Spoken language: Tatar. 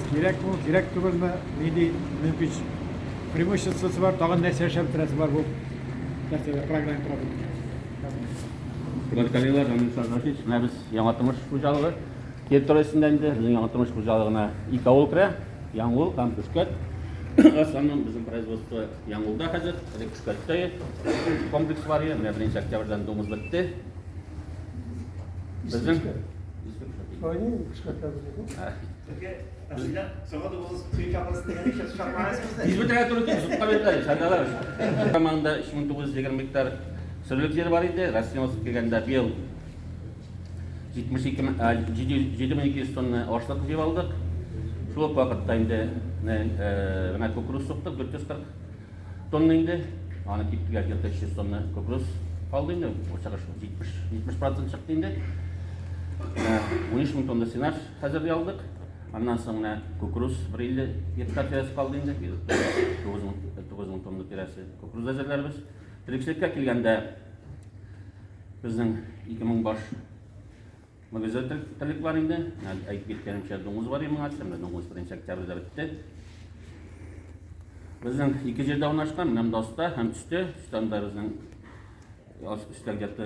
Кирәкме ул, кирәк түгелме, нинди мөмкин преимуществосы бар, тагын нәрсә эшләп бетерәсе бар бу нәрсәдә, программа продукт. Хөрмәтле коллегалар, Рамил Сафарович, менә без Яңа тормыш хуҗалыгы территориясендә инде безнең Яңа тормыш хуҗалыгына ике авыл керә, Яңгул һәм Көшкәт. Основном безнең производство Яңгулда хәзер, элек Көшкәттә комплекс бар иде. Менә 1 октябрьдән дуңгыз бетте. Безнең Тиз бетерә туры килде, судка бирделәр, сәлдәләр. Заманында 3920 гектар сөрүлек җире бар иде. Россия үсеп килгәндә быел 72 7200 тонна ашлык җыеп алдык. Шул ук вакытта инде менә кукуруз суктык, 440 тонна инде. Аны киптергәч где-то 300 тонна кукуруз калды инде. Бу чыгыш 70 70% чыкты инде. 13 мең тонна сенаж хәзерли алдык. Аннан соң менә кукуруз бер 50 гектар тирәсе калды инде. 9 мең тонна тирәсе кукуруз әзерләрбез. Терлекчелеккә килгәндә безнең 2000 баш мөгезле терлек бар инде. Әйтеп киткәнемчә, дуңгыз бар моңарчы. Менә дуңгыз 1 октябрьдә бетте. Безнең ике җирдә урнашкан, менә монда аста һәм өстә. Өстә анда безнең өстә где-то